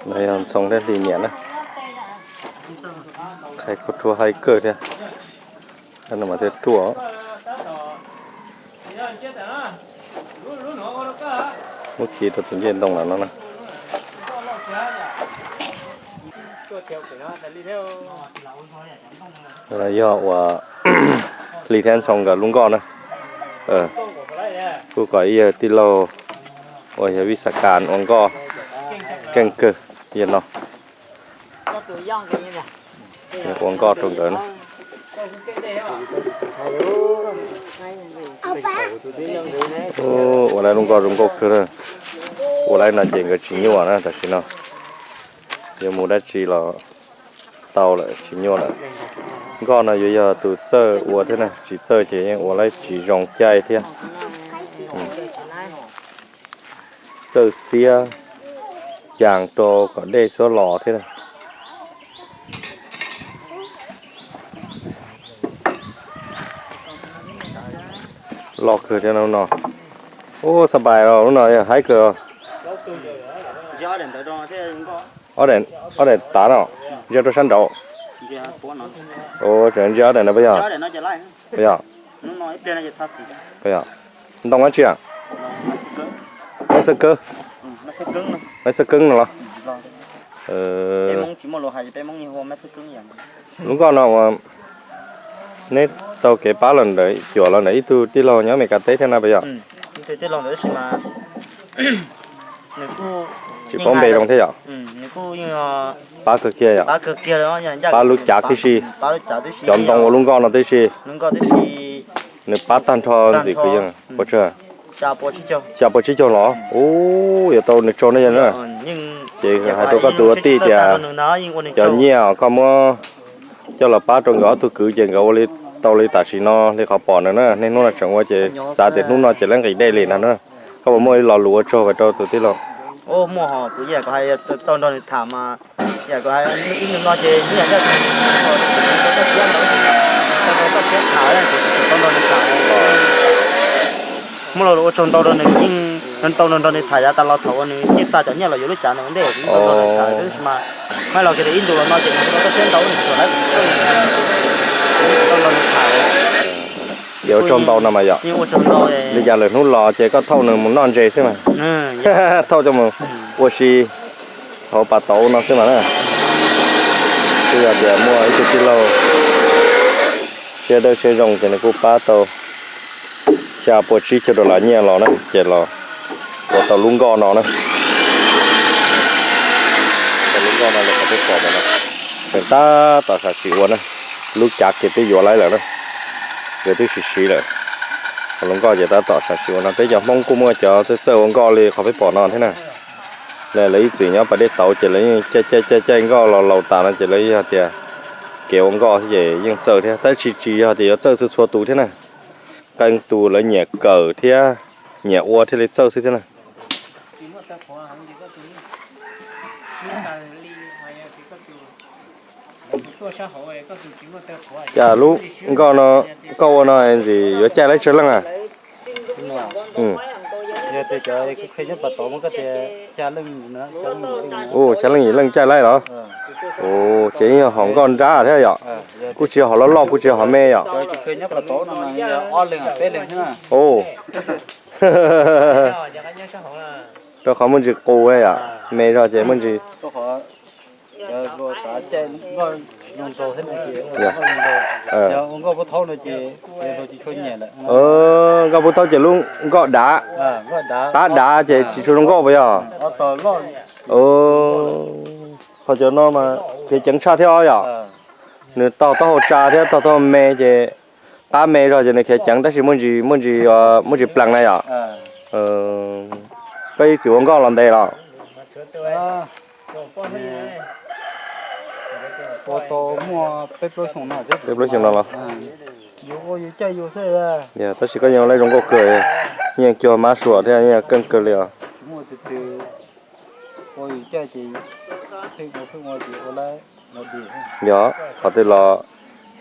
No yog Ntxhoo thiab Hli niam na. Qhia kuj rua hais kawg thiab. Tab no mas thiaj ruaj. Muab khi rau tus ncej ntoo no na. Yog uas Hli thiab Ntxhoo nkawd lub nkoj na. Kuj kom ib yawg tij laug uas yog Vij Xav Kas ua nkoj keej kawg yawg no. Ua nkoj rau nkawd na. Ua lawv lub nkoj zoo nkauj kawg. Ua lawv no ces nkawd tsis nyuaj na, tam sim no yuav mus dab tsi los tau lawm, tsis nyuaj lawm. Nkoj no yuav yog tus txawj ua thiab na, tsis txawj ces yeej ua lawv tsis zoo caij thiab. Txawj xiab yas rau kom dej xuab los thiab. Loj kawg thiab lub no. Ub, xa pais los lub no yog haib kawg. Ob daim tav no ntsia rau sab nraud. Ntsia ob daim no puas yog? Puas yog? Ntoo dab tsi? Maiv Xab Keeb. Maiv Xab Keeb no los? Lub nkoj no uas neb taug kev pab los ntawm, cuam los ntawm ib tug tij laug nyob Amelikas teb thiab na puas yog? Tsis paub npe zoo thiab yom? Pab kawg kiag yom? Pab lub cav tib si, cov ntoo ua lub nkoj no tib si. Nws pab tag nrho ntxim kwv yees puas tsawg? Xya puas tsib caug los? Ub, yuav tau nws tsaug na yog na. Ces hais rau koj tus ua tij tias cov nyiaj koj muab coj los pab rau nkawd ob tug kwv ces nkawd ua li tau li tam sim no li qhov pom na. Niaj hnub no tseem ua ces xav tias hnub no ces lawv nqis dej li ntag na. Koj puas muaj ib lo lus ua tsaug rau tus tij laug? Muaj lo lus ua tsaug ntau rau nws, yeej ntau nrog nws tham yav tas los thaum uas nws yeej xa cov nyiaj los yuav lub cav ntawd ua ntej, ntau nrog nws tham tab sis mas hais los kiag tias ib ntus los no ces nws tau txhiab ntau nws tsuas lawv ntau nrog nws tham. Ces ua tsaug ntau no mas yom. Li cas lwm hnub los ces koj thauj nws mus noj ntses xwb mas. Thauj coj mus ua si hauv pas tauv no xwb mas na. Twb yog tias muaj ib tug tij laug siab dawb siab zoo ces nws kuj pab tau xya puas tsib caug dollar nyiaj los na, ces los ua tau lub nkoj no na. Tau lub nkoj no los qhov peb pom ntawm no, tseem tab tom sam sim ua na. Lub cav kiag twb yuav laib lawm na, nkawd twb siv siv lawm. Qhov lub nkoj ces tab tom sam sim ua no. Peb cov Hmoob kuj muaj cov txawj txawj ua nkoj li qhov peb pom no thiab na. Lawv ib txwm nyob pas dej tauv ces lawv yeej caij caij caij caij nkoj los laus tas no ces lawv yog tias kev ua nkoj thiab ces yeej txawj thiab, tab sis tsis yog tias yuav txawj txhua txhua tus thiab na. Qee tus lawv nyiam kawm thiab nyiam ua thiaj li txawj xwb thiab na. Cas lub nkoj no koj ua no ntxim yuav caij laib tsawg leej a? Ua xya leej yim leej caij laib los? Ces yeej yog hom nkoj nrab thiab yom? Kuj tsis yog hom loj loj, kuj tsis yog hom me yom? Rau qhov muaj ntsis qus yom, me zog ces muaj ntsis. Nkoj pub thaub ces lub nkoj dav, tab dav ces tsis tshua zoo nkauj puas yog? Qhov cov no mas khiav ceev tshaj thiab os yom? Nws taug taub hau tsa thiab taug taub hau me ces qab me zog ces nws khiav ceev tab sis muaj ntsis, muaj ntsis plees na yom? Koj ib txwm ua nkoj los ntev los? Peb plaub xyoos no los? Tab sis koj yeej ua lawv zoo nkauj kawg, yeej cuag mab sua thiab yeej keej kawg li os. Yog qhov twg los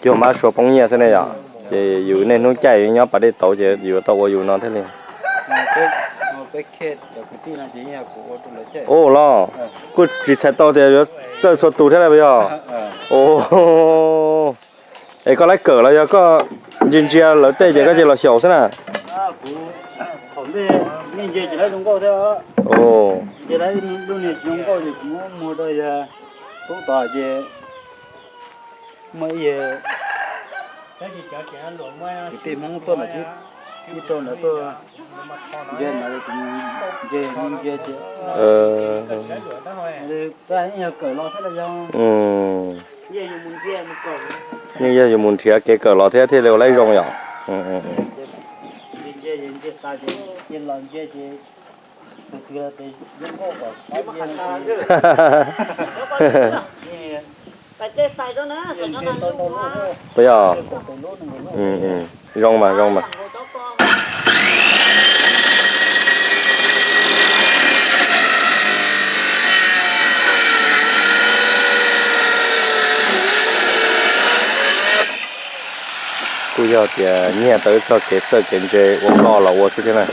cuag mab sua poob nyiaj xwb ne yom? Ces yus niaj hnub caij nyob pas dej tauv ces yus tau ua yus no thiaj li. Ua los kuj tsis txhais tau tias yuav txawj txhua tus thiab lawm puas yog? Es koj laib kawm los yog koj ntsia ntsia lawv tej ces koj cia los xyaum xwb na? Yeej yog yus mus nrhiav kev kawm los thiab thiaj li ua laib zoo yom. Puas yog? Zoo mas, zoo mas. Kuj yog tias nyiag tau ib txoj kev txawj kev ntse ua nkoj los ua xwb thiab na.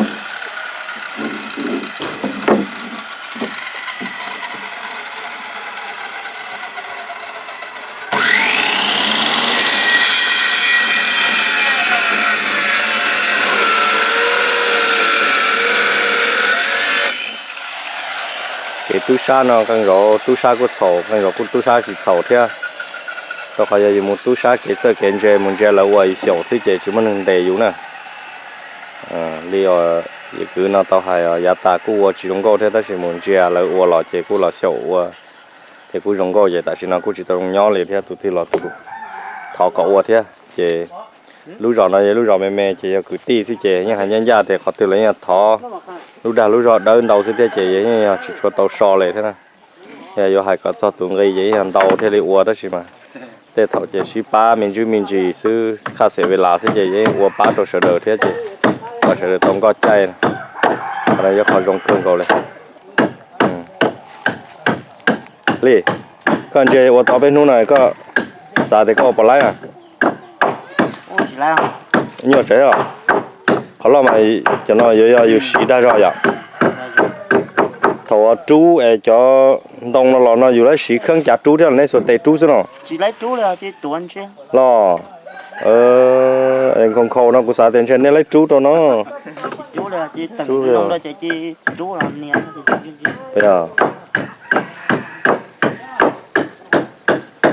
Kev tub sab no qee zaum tub sab kuj txhaum, qee zaum kuj tub sab tsis txhaum thiab. Rau qhov yog yus mus tub sab kev txawj kev ntse, mus ntsia lawv ua yus xyaum xwb ces tsis muaj neeg ntes yus na. Li yawm kwv no tau hais yav tas kuj ua tsis zoo nkauj thiab tab sis mus ntsia lawv ua los ces kuj los xyaum ua, ces kuj zoo nkauj ces tam sim no kuj tsis tau zoo nyob li thiab, tus twg los tus thov kom ua thiab ces lub zos no yog lub zos me me ces yog kwv tij xwb ces yeej hais ncaj ncaj tias qhov twg los yeej thov lub dag lub zog dawb ntau xwb thiab ces yeej yog tsis tshua tau so li thiab na. Yog yuav hais kom txog tus nqi ces yeej yog ntau thiaj li ua tab sis mas tej thaum ces sib pab me ntsis me ntsis xwb, qhaj xeem ve las xwb ces yeej ua pab rau sawv daws thiab ces kom sawv daws tau nkoj caij. Qhov no yog qhov zoo kawg nkaus li. Li, koj ntsia ua tau peb hnub no koj xav tias koj ua puas laib? Nyuaj tsev os. Qhov loj mas cov no yuav yog yus siv dag zog yom. Thaum uas rub es cov ntoo no los no yus lawv siv kheeb cav rub thiab los nej xuas tes rub xwb no? Los, nkhaus nkhaus no kuv xav tias ntshe nej lawv rub rau no.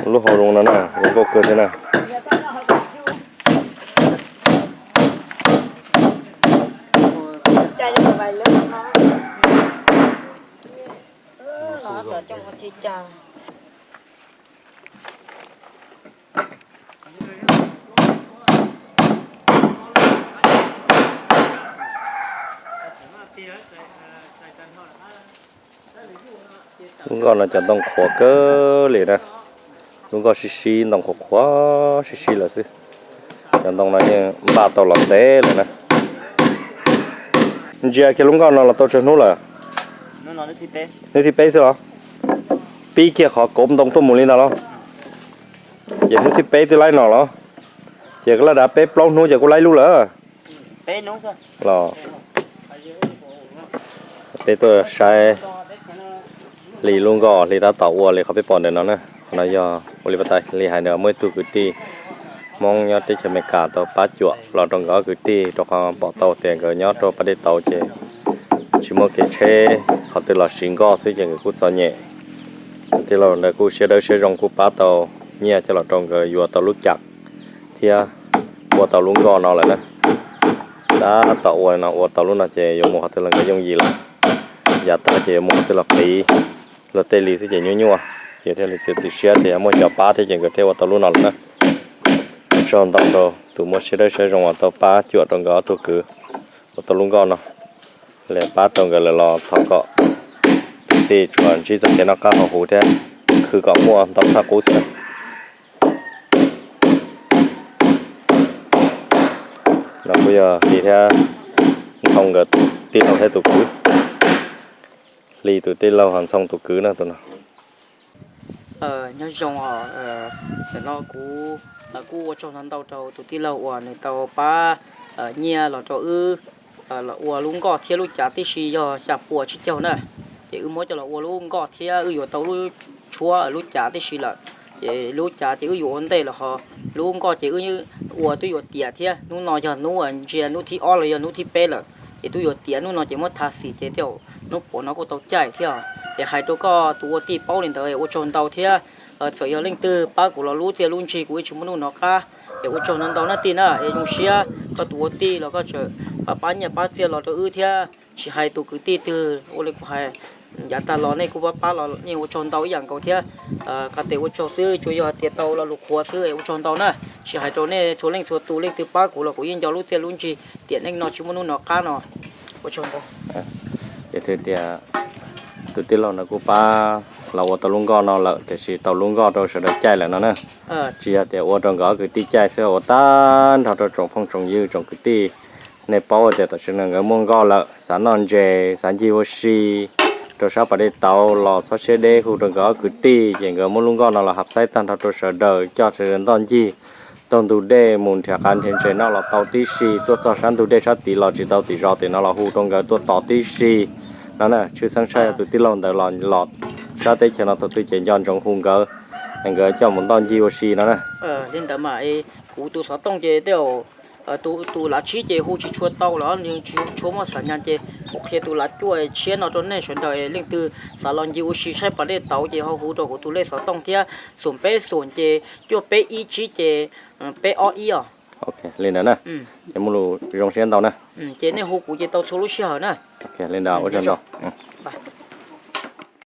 Lub hauv zoo no na, zoo nkauj kawg thiab na. Lub nkoj no cov ntoo qhuav kawg li na. Lub nkoj sib sib ntoo qhuav qhuav sib sib lawm xwb. Cov ntoo no yeej npaj tau los ntev lawm na. Ntsia kiag lub nkoj no los tau tsawg hnub lawm? Hnub thib peb xwb los? Pib kiag qhov kauv ntoo tuaj mus li ntag los? Ces hnub thib peb twb laib no los? Ces laj dav peb plaub hnub ces kuj laib lub lawm. Los, peb tuaj saib Hli lub nkoj, Hli tab tom ua li qhov peb pom ntawm no na. Qhov no yog ua li pas tas Hli hais ntawd muaj ib tug kwv tij Hmoob nyob teb chaws Amelikas tau pab cuam los rau nkawd ob kwv tij rau qhov pom tau tias nkawd nyob rau pas dej tauv ces tsis muaj kev tsheb, qhov twg los siv nkoj xwb ces nkawd kuj txom nyem. Tus tij laug ntawd kuj siab dawb siab zoo kuj pab tau nyiaj coj los rau nkawd yuav tau lub cam thiab ua tau lub nkoj no lawm na. Tab tom ua no ua tau lub no ces yuav mus qhov twg los nkawd yooj yim lawm. Yav tag ces yuav mus qhov twg los qiv luag tej li xwb ces nyuaj nyuaj, ces thiaj li txiav txim siab tias yog muaj cov pab thiab ces nkawd thiaj ua tau lub no lawm na. Tsaug ntau rau tus muaj siab dawb siab zoo uas tau pab cuam rau nkawd ob tug kwv ua tau lub nkoj no. Li pab rau nkawd lawm los thov kom tus tij tsuas ntsib txoj kev noj qab haus huv thiab khwv kom muaj ntau tshaj qub xwb. No kuj yog Hli thiab Ntxhoo nkawd tij laug thiab tus kwv. Hli tus tij laug, Ntxhoo tus kwv na tus no. Nyob zoo os, ntawm no kuv kuj ua tsaug ntau ntau rau tus tij laug uas nws tau pab nyiaj los rau wb los ua lub nkoj thiab lub cav tib si yog xya puas tsib caug na. Ces wb muab coj los ua lub nkoj thiab wb yuav tau lub tshuab lub cav tib si lawm. Ces lub cav ces wb yuav ua ntej los ho lub nkoj ces wb ua twb yuav tiav thiab. Hnub no yog hnub ntsia hnub thib ob los yog hnub thib peb lawm, ces twb yuav tiav. Hnub no ces muab tha xim ces tej zaum hnub puas no kuj tau caij thiab. Ces hais rau koj tus ua tij paub li ntawd ua tsaug ntau thiab. Txawm yog leej twg pab kuv los lub txiaj lub ntsig kuv yeej tsis muaj hnub hnov qab. Es ua tsaug ntau ntau na tij na, es zoo siab koj tus ua tij los koj tseem pab pab nyiaj pab txiaj los rau wb thiab. Tsis hais tus kwv tij twg ua li kuv hais yav tag los nej kuj pab pab los nej ua tsaug ntau ib yam nkaus thiab. Qhov tes ua tsaug xwb tsuas yog hais tias tau lo lus qhuav xwb es ua tsaug ntau na. Tsis hais rau nej txhua leej txhua tus, leej twg pab kuv los kuv yeej nco lub txiaj lub ntsig tiam neej no tsis muaj hnub hnov qab no. Ua tsaug ntau. Ces tias tus tij laug no kuj pab los ua tau lub nkoj no lawm, tiam sis tau lub nkoj rau sawv daws caij lawm no na. Tsis yog tias ua rau nkawd ob kwv tij caij xwb, ua tag nrho rau tsoom phooj tsoom ywg tsoom kwv tij. Nej paub tias tam sim no nkawd muaj nkoj lawm, xav noj ntses xav ncig ua si rau sab pas dej tauv los txhob siab deb hu rau nkawd ob kwv tij, ces nkawd muab lub nkoj no los hab xaib tag nrho rau sawv daws coj sawv daws ntoj ncig taug ntug dej mus nrhiav qav nrhiav ntses noj los tau tib si, tuaj txog sab ntug dej sab tid los tsis tau tim zos tim no los hu rau nkawd tuaj tos tib si no na. Tshwj xeeb saib yog tus tij laug ntawd los los sab teb chaws no thaum twg ces nco ntsoov hu nkawd, nkawd coj mus ntoj ncig ua si no na. Li ntawd mas kuv tus xov tooj ces tej zaum tus lav tsib ces hu tsis tshua tau los nws tsis tshua muaj xav nyas ces kuv qhia tus lav cuaj tshiab no rau nej sawv daws, leej twg xav los ncig ua si saib pas dej tauv ces ho hu rau kuv tus lej xov tooj thiab, xoom peb xoom ces cuaj peb ib tsib ces peb ob ib os. Li ntawd na, ces muaj lus zoo siab ntau na. Ces nej hu kuv ces tau txhua lub sij hawm na. Li ntawd ua tsaug ntau.